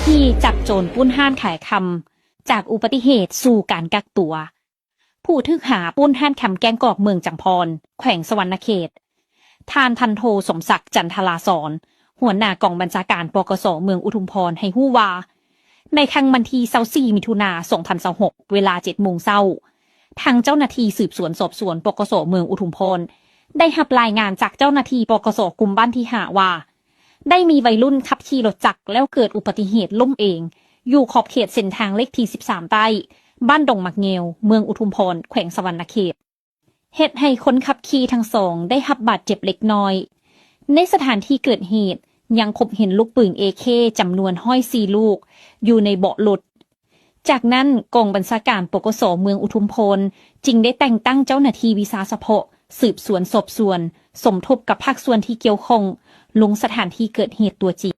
ທີ່ຈັບໂຈນປຸ້ນຮ້ານຂາຍຄຳ ຈາກອຸບັດຕິເຫດສູ່ການກັກຕົວ. ຜູ້ຖືກຫາປຸ້ນຮ້ານຄຳແກ້ງກອກເມືອງຈຳພອນ ແຂວງສະຫວັນນະເຂດ. ທ່ານພັນໂທ ສົມສັກ ຈັນທະລາສອນ ຫົວໜ້າກອງບັນຊາການ ປກສ ເມືອງອຸທຸມພອນ ໃຫ້ຮູ້ວ່າ ໃນຄ່ຳວັນທີຊາວສີ່ ມິຖຸນາ ສອງພັນຊາວຫົກ ເວລາເຈັດໂມງເຊົ້າ, ທາງເຈົ້າໜ້າທີ່ສືບສວນສອບສວນ ປກສ ເມືອງອຸທຸມພອນ ໄດ້ຮັບລາຍງານຈາກເຈົ້າໜ້າທີ່ ປກສ ກຸ່ມບ້ານທີຫ້າ ວ່າ ໄດ້ມີໄວລຸ້ນຂັບຂີ່ລົດຈັກ ແລ້ວເກີດອຸບັດຕິເຫດລົ້ມເອງ ຢູ່ຂອບເຂດເສັ້ນທາງເລກທີສິບສາມໃຕ້ ບ້ານດົງໝາກແງວ ເມືອງອຸທຸມພອນ ແຂວງສະຫວັນນະເຂດ, ເຮັດໃຫ້ຄົນຂັບຂີ່ທັງສອງໄດ້ຮັບບາດເຈັບເລັກນ້ອຍ. ໃນສະຖານທີ່ເກີດເຫດ ຍັງພົບເຫັນລູກປືນເອເຄ ຈຳນວນຮ້ອຍສີ່ລູກ ຢູ່ໃນເບາະລົດ. ຈາກນັ້ນ ກອງບັນຊາການ ປກສ ເມືອງອຸທຸມພອນ ຈຶ່ງໄດ້ແຕ່ງຕັ້ງເຈົ້າໜ້າທີ່ວິຊາສະເພາະ ສືບສວນສອບສວນ ສົມທົບກັບພາກສ່ວນທີ່ກ່ຽວຂ້ອງ ລົງສະຖານທີ່ເກີດເຫດຕົວຈິງ.